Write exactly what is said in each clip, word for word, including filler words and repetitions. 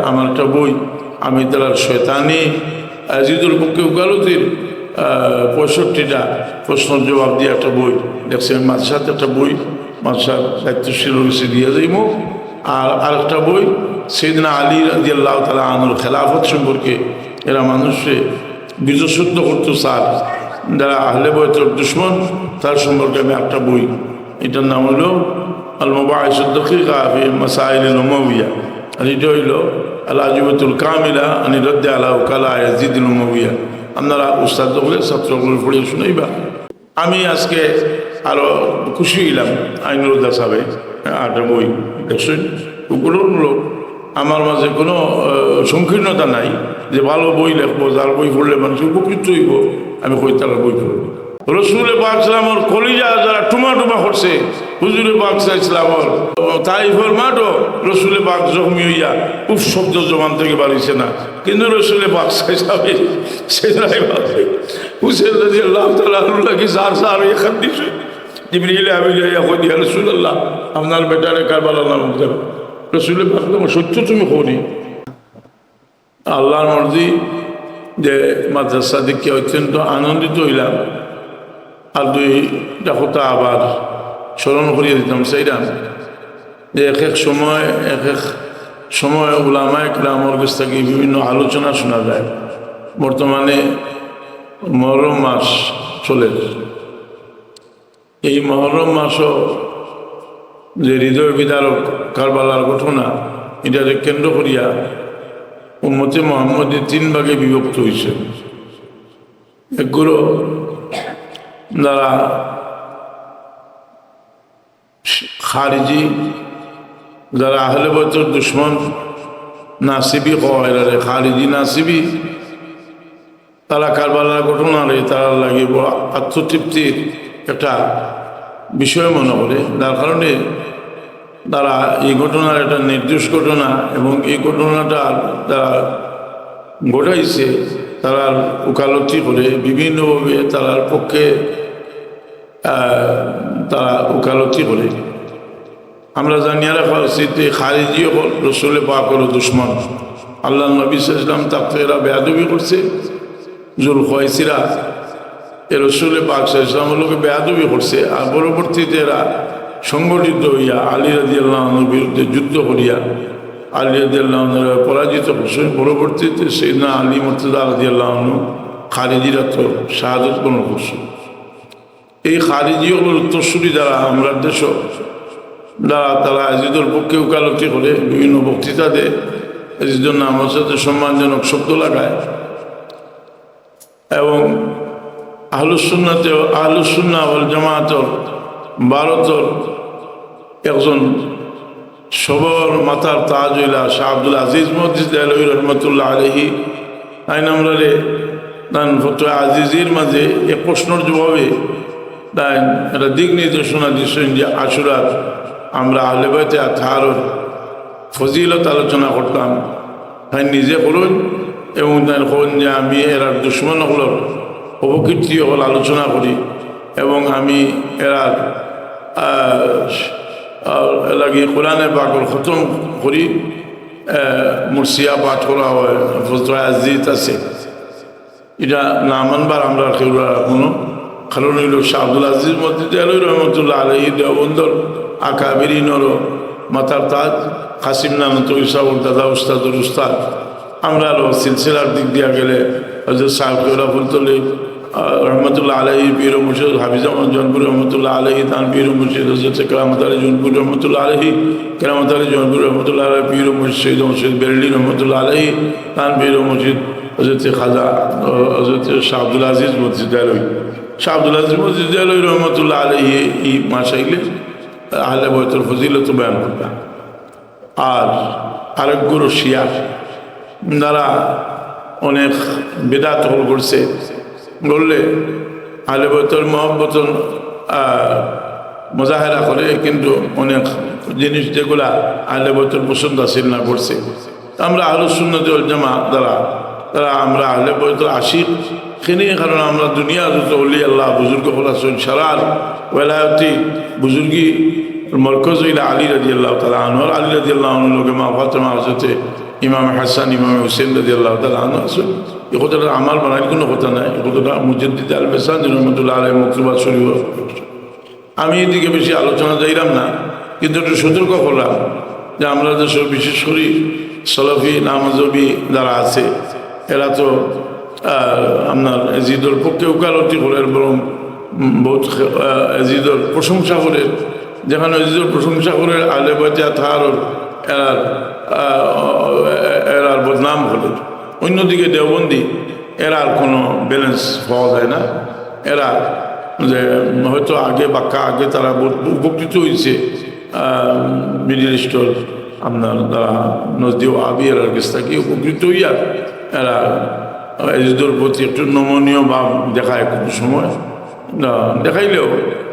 আমার একটা বই, আমি তার শয়তানি ইয়াজিদর পক্ষে উকালতির, আহ, পঁয়ষট্টিটা প্রশ্নর জবাব দিয়া একটা বই লেখছি। আমি মাদ্রাসাত একটা বই, মাদ্রাসার দায়িত্বশীল অইছে দিয়া যাইমু। আর আরেকটা বই সাইয়েদনা আলী রাদিয়াল্লাহু তাআলা আনহুর খেলাফত সম্পর্কে, এরা মানুষরে বীজশুদ্ধ করতো চার, যারা আহলে বয়তর দুশমন, তার সম্পর্কে আমি একটা বই, এটার নাম হইল আল মুবাহিসুদ দাকিকা ফি মাসাইলিল উমাউইয়া। আর এটা হইল আল আজুবাতুল কামিলা আনি রদ্দে আলা উকালা ইয়াজিদুল উমাউইয়া। আপনারা উস্তাদ হকলে ছাত্র হকলে পড়িয়া শুনাইবা। আমি আজকে আরো খুশি হইলাম, আইনুল হুদা সাহেব আরটা বই দেখছেন, গঠনমূলক। আমার মাঝে কোনো, আহ, সংকীর্ণতা নাই যে ভালো বই লেখবো, যার বই পড়লে মানুষ উপকৃত হইব, আমি কই তার বই পড়বো। রসুলে পাক সাল্লামর কলিজা যারা টুমা টুমা করছে, হুজুরে পাক সাল্লামর তাইফর মাঠও রসুলে পাক জখমি হইয়া উফ শব্দ জবান থেকে বাড়িছে না, কিন্তু রসুলে পাক সাল্লামে সেদাই ভাবে হুসেন রাদিয়াল্লাহু তাআলা আনহু লাগি সার সার হইয়া কান্দিছে। জিবরিল আমিন আইয়া কইন, "ইয়া রাসূলুল্লাহ, আপনার বেটারে কারবালা নামক দেব।" রসুলে পাক বলেন, "সত্য তুমি করি।" আল্লাহর মর্জি যে মাদ্রাসা দেখিয়া অত্যন্ত আনন্দিত হইলাম। আর দুইটা কথা আবার স্মরণ করিয়া দিতাম চাইলাম যে এক এক সময়, এক এক সময় উলামায়ে কেরামর কাছ থেকে বিভিন্ন আলোচনা শোনা যায়। বর্তমানে মহরম মাস চলে, এই মহরম মাসও যে হৃদয় বিদারক কারবালার ঘটনা, এটারে কেন্দ্র করিয়া উম্মতে মোহাম্মদী তিন ভাগে বিভক্ত হইছে। একগুলো যারা খারিজি, যারা আহলে বয়তর দুশমন, নাসিবি কওয়া এরারে খারিজি নাসিবি, তারা কারবালার ঘটনারে তারা লাগি বড় আত্মতৃপ্তির একটা বিষয় মনে করে, যার কারণে তারা এই ঘটনার একটা নির্দোষ ঘটনা এবং এই ঘটনাটা যারা ঘটাইছে তারার উকালতি করে বিভিন্নভাবে তারার পক্ষে, আহ, তারা উকালতি করে। আমরা জানিয়া রাখা উচিত, এই খারিজি হকল রসুলে পাকর দুশমন। আল্লাহর নবী সাল্লাল্লাহু আলাইহি ওয়াসাল্লাম তাকে এরা বেয়াদবি করছে, জুল খুয়াইসিরা এ রসুলে পাক সাল্লাল্লাহু আলাইহি ওয়াসাল্লামর লগে বেয়াদবি করছে। আর পরবর্তীতে এরা সংগঠিত হইয়া আলী রাদিয়াল্লাহু আনহুর বিরুদ্ধে যুদ্ধ করিয়া আলী রাদিয়াল্লাহু আনহুরে পরাজিত করছে। পরবর্তীতে সাইয়েদনা আলী মুর্তজা রাদিয়াল্লাহু আনহু খারিজিরা তো শাহাদত বরণ করছে। এই খারিজি হকলর উত্তরসূরি যারা আমরার দেশো, যারা তারা ইয়াজিদর পক্ষে উকালতি করে, বিভিন্ন বক্তৃতা দেয়, ইয়াজিদর নামর সাথে সম্মানজনক শব্দ লাগায়, এবং আহলুস সুন্নাতে, আহলুস সুন্নাহ ওয়াল জামাতর ভারতর একজন সবর মাথার তাজ হইলা শাহ আব্দুল আজিজ মুহাদ্দিস দেহলভী রহমতুল্লাহ আলাইহি। তাইন আমরারে তান ফতোয়া আজিজির মাঝে এক প্রশ্নর জবাবে তাইন একটা দিক নির্দেশনা দিছেন যে আশুরাত আমরা আহলে বাইতে আতহারর ফজিলত আলোচনা করতাম। তাইন নিজে করইন এবং তাইন কইন যে আমি এরার দুশমন হকলর অপকীর্তি হকল আলোচনা করি এবং আমি এরার, আহ, আহ, লাগি কোরআনে পাকর খতম করি, আহ, মুর্শিয়া পাঠ করা হয়, ফতোয়া আজিজ আছে। এটা না মানবার আমরার কেউর কোনো কারণ হইল শাহ আব্দুল আজিজ মুহাদ্দিস দেহলভী রহমতুল্লাহ আলাইহি দেওবন্দর আকাবিরিনর মাথার তাজ, কাসিম নানুতুবী সাহেবর দাদা উস্তাদর উস্তাদ। আমরার সিলসিলার দিক দিয়া গেলে হযরত সাহেব কিবলা ফুলতলি, আহ, রহমতুল্লাহ আলাইহি পীর ও মুর্শিদ, হাফিজ আহমদ জৌনপুরী রহমতুল্লাহ আলাইহি তান পীর ও মুর্শিদ, হযরত কেরামত আলী জৌনপুরী রহমতুল্লাহ আলাইহি, কেরামত আলী জৌনপুরী রহমতুল্লাহ আলাইহি পীর ও মুর্শিদ, সৈয়দ মুর্শিদ বেরেলভী রহমতুল্লাহ আলাইহি তান পীর ও মুর্শিদ, হযরত খাজা, আহ, হযরত শাহ আব্দুল আজিজ মুহাদ্দিস দেহলভী। শাহ আব্দুল আজিজ মুহাদ্দিস দেহলভী রহমতুল্লাহ আলাইহি এই মাসাইলে আহলে বয়তর ফজিলত বয়ান করতা। আর আরেকগুলো শিয়া, যারা অনেক বিদআত হকল করছে, বললে আহলে বয়তর মহব্বত, আহ, মুজাহেরা করে, কিন্তু অনেক জিনিস যেগুলা আহলে বয়তর পছন্দ আছিল না করছে। আমরা আহলুস সুন্নাত ওয়াল জামাত যারা, তারা আমরা আহলে বয়তর আশিক, কেনে? কারণ আমরা দুনিয়ার যত অলি আল্লাহ বুজুর্গ হকল আছেন, সারার ওয়ালায়তি বুজুর্গি মরকজ হইল আলী রাদিয়াল্লাহু তাআলা আনহু। আর আলী রাদিয়াল্লাহু আনহুর লগে মা ফাতেমা, হযরতে ইমাম হাসান, ইমাম হুসেন রাদিয়াল্লাহু তাআলা আনহু আছইন। এই কথাটা আমার বানাইল কোনো কথা নাই, এই কথাটা মুজাদ্দিদ আল বেসান্তি রহমতুল্লাহ আলাইহি মকতুবাত শরীফ। আমি এদিকে বেশি আলোচনা যাইলাম না, কিন্তু একটু সতর্ক করলাম যে আমরা দেশর বিশেষ করি সালাফি নামাজবি যারা আছে, এরা তো, আহ, আপনার এজিদর পক্ষে উকালতি করের, বরং, উম, বহুত, আহ, এজিদর প্রশংসা করের। যেখানে এজিদর প্রশংসা করের, আহলে বাইতে আতহারর এরার, আহ, এরার বদনাম করের। অন্যদিকে দেওবন্দি, এরার কোনো balance পাওয়া যায় না। এরা যে হয়তো আগে, বাক্কা আগে তারা বহুত উপকৃত হইছে, আহ, মিডল ইস্টর আপনার যারা নজদি ওয়াহাবি এরার কাছ থাকি উপকৃত হইয়া এরা এজিদর প্রতি একটু নমনীয় ভাব দেখায় কোনো সময়। না, দেখাইলেও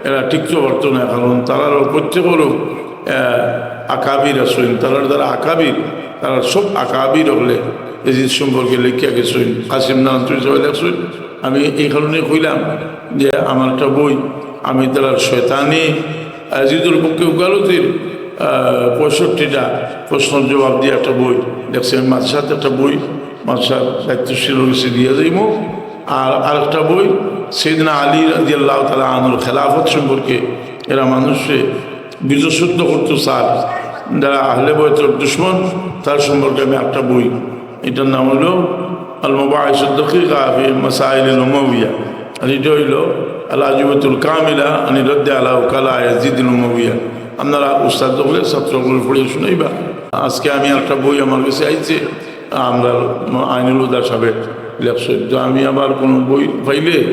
এরা টিকতে পারতো না, কারণ তারারও প্রত্যেকেরও, আহ, আকাবির আছইন, তারার যারা আকাবির, তারা সব আকাবির অকলে এজিদ সম্পর্কে লেখিয়া গেছইন। কাসিম নানুতুবি সাহেব লেখছইন। আমি এই কারণে কইলাম যে আমার একটা বই, আমি তারার শয়তানি এজিদর পক্ষে উকালতির, আহ, পঁয়ষট্টিটা প্রশ্নর জবাব দিয়া একটা বই লেখছি। আমি মাদ্রাসাত একটা বই মাদ্রাসার দায়িত্বশীলর গেছে দিয়া যাইমু। আর আরেকটা বই সাইয়েদনা আলী রাদিয়াল্লাহু তাআলা আনহুর খেলাফত সম্পর্কে, এরা মানুষরে বীতশ্রদ্ধ করতো চার, যারা আহলে বয়তর দুশমন, তার সম্পর্কে আমি একটা বই, এটার নাম হলো আল মুবাহিসাত দাকিকা ফি মাসাইল আল উমাউইয়া, আর এটা হইলো আল আজুবাতুল কামিলা আনি রদ্দে আলা উকালা ইয়াজিদ আল উমাউইয়া। আপনারা উস্তাদ হকলে ছাত্র হকলে পড়িয়া শুনাইবা। আজকে আমি একটা বই আমার কাছে আইছে, আমরা আইনুল হুদা সাহেব লেখছইন, তো আমি আবার কোনো বই পাইলে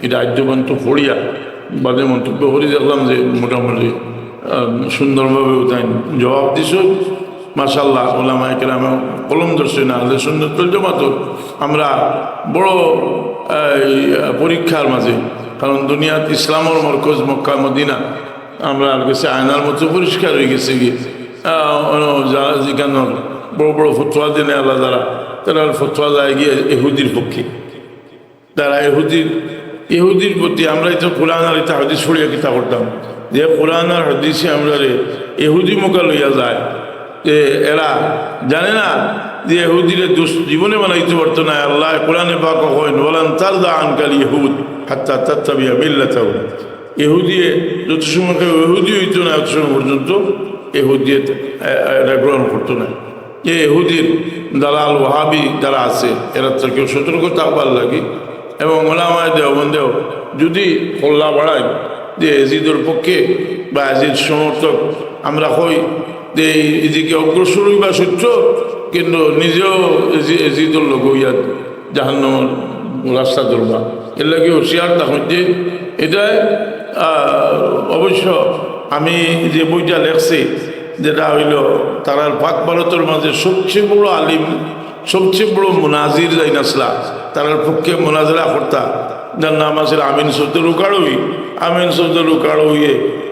এটা আদ্যপান্ত পড়িয়া বাদে মন্তব্য করি। দেখলাম যে মোটামুটি, আহ, সুন্দরভাবে তাইন জবাব দিছইন। মাশাআল্লাহ, ওলামায়ে কেরামে কলম ধরছইন, আহলে সুন্নাত ওয়াল জামাতর আমরা বড়, এই, পরীক্ষার মাঝে, কারণ দুনিয়াত ইসলামর মরকজ মক্কা মদিনা, আমরার কাছে আয়নার মতো পরিষ্কার হয়ে গেছে কি, আহ, অন-, যারা যেখানে বড় বড় ফতোয়া দেন আল্লাহ, যারা তারা ফতোয়া যায় গিয়ে ইহুদির পক্ষে। তারা ইহুদির, ইহুদির প্রতি আমরা এটা কোরআন আর এটা হাদিস পড়িয়া কিতা করতাম, যে কোরআন আর হাদিসে আমরারে ইহুদি মুখা লইয়া যায়, যে এরা জানে না যে ইহুদিরে দুষ জীবনে বানাইতে পারতো না। আল্লাহ কোরআনে পাক কইন, "ওয়ালান তারদা আনকাল ইয়াহুদ হাত্তা তাত্তাবিয়া মিল্লাতাহুম।" ইহুদিয়ে যত সময় কেউ ইহুদি হইতো না, তত সময় পর্যন্ত ইহুদিয়ে, এ, এ, এটা গ্রহণ করতো না। যে ইহুদির দালাল ওয়াহাবি যারা আছে, এরা তো কেউ সতর্ক থাকবার লাগে। এবং ওলামায়ে দেওবন্দেও যদি হল্লা বাড়ায় যে এজিদর পক্ষে বা এজিদ সমর্থক, আমরা কই যে এই এদিকে অগ্রসর হইবা সত্য, কিন্তু নিজেও এজি-, এজিদর লগে হইয়া জাহান্নামর রাস্তা ধরবা। এর লাগি হুঁশিয়ার থাকইন যে এটা, আহ, অবশ্য আমি যে বইটা লেখছি, যেটা হইল তারার পাক ভারতর মাঝে সবচেয়ে বড় আলিম, সবচেয়ে বড় মুনাজির যাইন আসলা, তারার পক্ষে মুনাজারা করতা, যার নাম আছিল আমিন সফদর উকাড়ুই। আমিন সফদর উকাড়ুইয়ে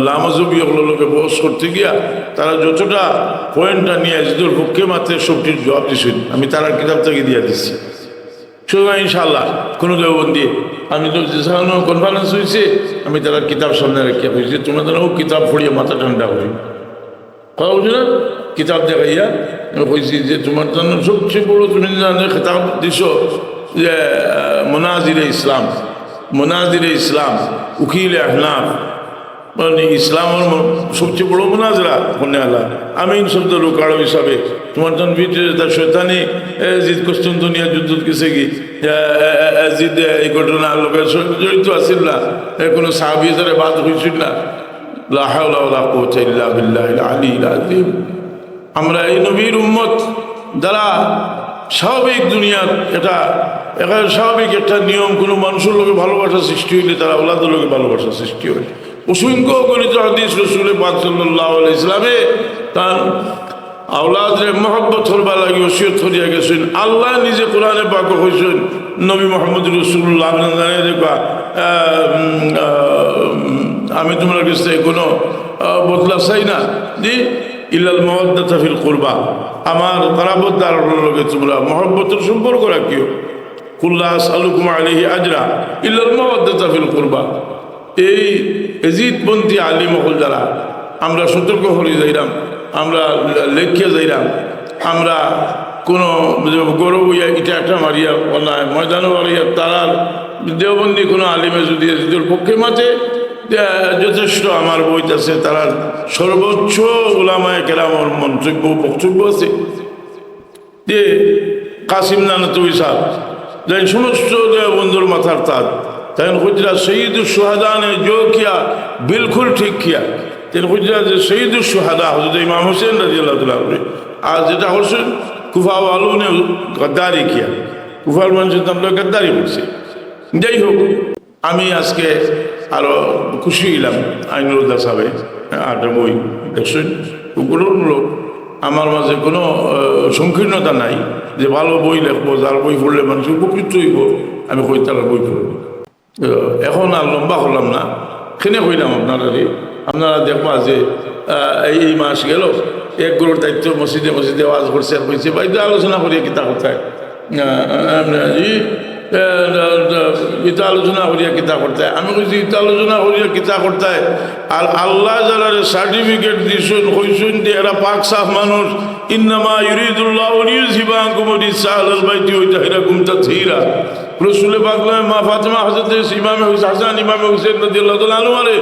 লামাজুবি অকলর লগে বহস করতে গিয়া তারা যতটা পয়েন্ট আনিয়া এজিদর পক্ষে মাতে সবটির জবাব দিছইন। আমি তারার কিতাব থাকি দিয়া দিছি। সুতরাং ইনশাআল্লাহ কোনো দেওবন্দি, আমি তো যে সময় কনফারেন্স হইছে, আমি তারার কিতাব সামনে রাখিয়া কইছি, তোমরা যেন ও কিতাব পড়িয়া মাথা ঠান্ডা করি। কথা বুঝছো না? কিতাব দেখাইয়া আমি কইছি যে তোমার জন্য সবচেয়ে বড়, তুমি জানো, খেতাব দিছো যে, আহ, মুনাজিরে ইসলাম, মুনাজিরে ইসলাম, উকিলে আহনাফ, মানে ইসলামর ম-, সবচেয়ে বড় মুনাজরা কোনে আলা। আমিন সফদর উকাড়ুই হিসাবে তোমার জন্য ভিতরে তার শয়তানি, এ, জিদ কুস্তুনতুনিয়া যুদ্ধ গেছে কি, এ, এ, এ, এ, জিদ, এ, এই ঘটনার লগে স-, জড়িত আছিল না, এ, কোনো সাহাবী তারে বাদ হইছিল না। লা হাওলা ওয়ালা কুওয়াতা ইল্লা বিল্লাহিল আলিয়্যিল আযীম। আমরা এই নবীর উম্মত, যারা স্বাভাবিক দুনিয়ার এটা, এখানে স্বাভাবিক একটা নিয়ম, কোনো মানুষের লগে ভালোবাসা সৃষ্টি হইলে তার আওলাদের লগে ভালোবাসা সৃষ্টি হয়। অসংখ্য অগণিত হাদিস রসুলে পাক সাল্লাল্লাহু আলাইহি ওয়াসাল্লামে তার আওলাদরে মহব্বত করবার লাগি ওসিয়ত করিয়া গেছেন। আল্লাহ নিজে কোরআনে পাকে কইছেন, নবী মোহাম্মদ রসুল্লাহ, আপনি জানেন যে, আহ, উম, আহ, উম, আমি তোমার কাছ থেকে কোনো, আহ, বদলা চাই না। জি, ইল্লাল মাওয়াদ্দাতা ফিল কুরবা, আমার কারাবতদার লগে তোমরা মহব্বতের সম্পর্ক রাখিও। কুল লা আসআলুকুম আলাইহি আজরা ইল্লাল মাওয়াদ্দাতা ফিল কুরবা। এই এজিদপন্থী আলিম অকল যারা, আমরা সতর্ক করি যাইরাম, আমরা লেখিয়া যাইরাম, আমরা কোনো গরু বইয়া ইটা একটা মারিয়া, ময়দানো মারিয়া, তারার দেওবন্দি কোনো আলিমে যদি এদের পক্ষে মাতে, যথেষ্ট আমার বইত আছে, তারার সর্বোচ্চ উলামায়ে কেরামর মন্তব্য, বক্তব্য আছে। যে কাসিম নানতুবি সাহেব, যেন সমস্ত দেওবন্দর মাথার তাজ, তাইন কইতরা সৈয়দুস শুহাদা নে জো কিয়া, বিলকুল ঠিক কিয়া। তাইন কইতরা যে সৈয়দুস শুহাদা হযরত ইমাম হুসেন রাদিয়াল্লাহু তাআলা আনহু। আর যেটা করছইন কুফা ওয়ালু নে গদ্দারি কিয়া, কুফার মানুষে তো আমরা গদ্দারি করছে। যাই হোক, আমি আজকে আরো খুশি অইলাম, আইনুল হুদা সাহেবে আরটা বই দেখছইন, গঠনমূলক। আমার মাঝে কোনো, আহ, সংকীর্ণতা নাই যে ভালো বই লেখবো, যার বই পড়লে মানুষ উপকৃত অইবো, আমি কই তারার বই পড়বো। আহ, এখন আর লম্বা করলাম না, কেনে কইলাম আপনারারে, আপনারা দেখবা যে, আহ, এই, এই মাস গেল, এক ঘরর দায়িত্ব মসজিদে মসজিদে ওয়াজ করছে, আর কইছে, "ভাই, তো আলোচনা করিয়া কিতা করতায়?" আহ, আহ, জি, আহ, আহ, আহ, ইতা আলোচনা করিয়া কিতা করতায়? আমি কইছি, "ইতা আলোচনা করিয়া কিতা করতায়?" আর আল্লায় যারারে certificate দিছইন, কইছইন যে এরা পাক সাফ মানুষ, "ইন্নামা ইউরিদুল্লাহু লিইউযহিবা আনকুম রিজসা আহলাল বাইতি ওয়া ইউতাহহিরাকুম তাতহীরা।" রসুলে পাক নামে মা ফাতেমা, হযরত ইমামে হুস-, হাসান, ইমামে হুসেন রাদিয়াল্লাহু তাআলা আনহুমারে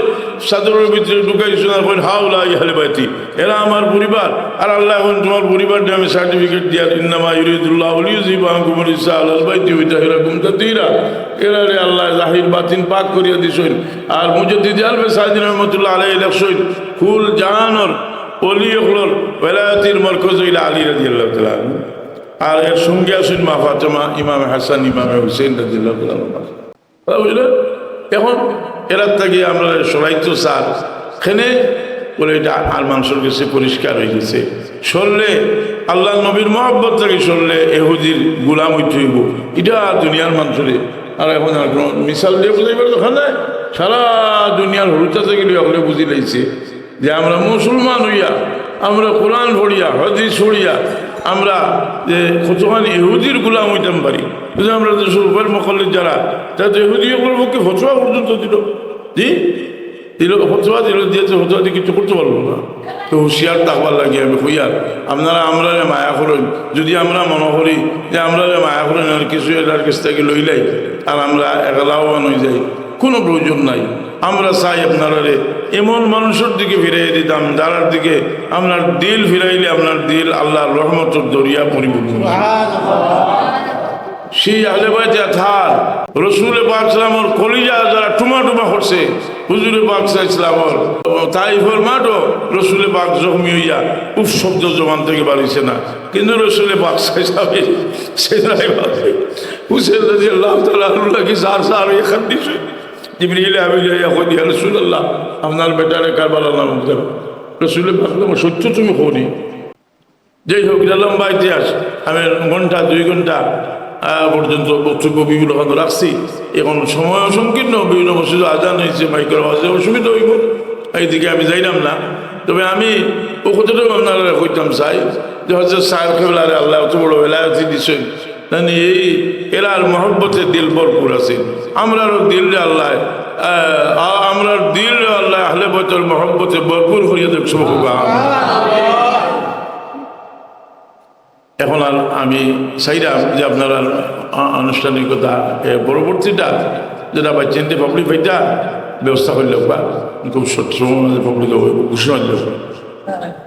চাদরর ভিতরে ঢুকাইছইন আর কইন, "হাউলাই আহলে বাইতি।" এরা আমার পরিবার, আর আল্লায় কইন, "তুমার পরিবার দিয়া আমি certificate দিয়ার, ইন্নামা ইউরিদুল্লাহু লিইউযহিবা আনকুম রিজসা আহলাল বাইতি ওয়া ইউতাহহিরাকুম তাতহীরা।" এরারে আল্লায় জাহির বাতিন পাক করিয়া দিছইন। আর মুজাদ্দিদে আলফে সানিন রহমতুল্লাহ আলাইহি লেখছইন, কুল জাহানর ওলি অকলর ওয়ালায়াতির মরকজ অইলা আলী রাদিয়াল্লাহু তাআলা আনহু। আর এর সঙ্গে আছইন মা ফাতেমা, ইমাম হাসান, ইমামে হুসেন রাদিয়াল্লাহু তাআলা আনহু। কথা বুঝলে? এখন এরার থাকি আমরারে সরাইতো চার, কেনে বলে ইটা আর মানষর গেছে পরিষ্কার অইগেছে। সরলে, আল্লার নবীর মহব্বত থাকি সরলে এহুদির গুলাম অইতে অইবো, ইটা দুনিয়ার মানষরে। আর এখন আর কোনো মিসাল দিয়া বুঝাইবার দরকার নাই, সারা দুনিয়ার হুরুতা থাকি অকলে বুঝিলাইছে যে আমরা মুসলমান অইয়া, আমরা কোরআন পড়িয়া, হাদিস পড়িয়া, আমরা যে কতখান ইহুদির গুলাম অইতাম পারি। যে আমরা যে সুফের মুকাল্লিদ যারা, তারা তো ইহুদি অকলর পক্ষে ফতোয়া পর্যন্ত দিল। জি? দিল, ফতোয়া দিল, দিয়া তো ফতোয়া দিয়া কিচ্ছু করতে পারলো না। তো হুঁশিয়ার থাকবার লাগি আমি কইয়ার, আপনারা আমরারে মায়া করইন, যদি আমরা মনো করি যে আমরারে মায়া করইন আর কিছু এরার গেছ থাকি লইলাই, আর আমরা একলাওয়ান অইযাই, কোনো প্রয়োজন নাই। আমরা চাই আপনারারে এমন মানষর দিকে ফিরাইয়া দিতাম, যারার দিকে আপনার দিল ফিরাইলে আপনার দিল আল্লার রহমতর দরিয়া পরিপূর্ণ। সেই আহলে বাইতে আতহার, রসুলে পাক সাল্লামর কলিজা যারা টুমা টুমা করছে, হুজুরে পাক সাল্লামর তাইফর মাঠও রসুলে পাক জখমি অইয়া উফ শব্দ জবান থাকি বারইছে না, কিন্তু রসুলে পাক সাল্লামে সেজদায় পাক হুসেন রাদিয়াল্লাহু তাআলা আনহুর লাগি সার সার অইয়া কান্দিছে। জিবরিল আমিন আইয়া কইন, "ইয়া রাসূলুল্লাহ, আপনার বেটারে কারবালা নামক দেব।" রসুলে পাক বললেন, "সত্য তুমি কওনি।" যাই হোক, এটা লম্বা ইতিহাস। আমি ঘন্টা, দুই ঘন্টা, আহ, পর্যন্ত বক্তব্য বিভিন্ন খান রাখছি। এখন সময় সংকীর্ণ, বিভিন্ন মসজিদে আজান অইছে, মাইকের আওয়াজে অসুবিধা অইবো, এইদিকে আমি যাইলাম না। তবে আমি ও কথাটাও আপনারারে কইতাম চাই যে হযরত সাহেব কিবলারে আল্লায় অত বড় বেলায়তি দিছইন, মানে এই এরার মহব্বতে দিল ভরপুর আছে। আমরারও দিলরে আল্লায়, আহ, আ-, আমরার দিলরে আল্লায় আহলে বাইতর মহব্বতে ভরপুর করিয়া দেউক, সবক। এখন আর আমি চাইরাম যে আপনারার আ-, আনুষ্ঠানিকতা, এ, পরবর্তীটা যেটা বাচ্চাইন্তে পাবলিক পাইতা ব্যবস্থা করলে বা খুব শর্ট সময়ের মধ্যে পাবলিক অইবো, ঘোষণা দিলে।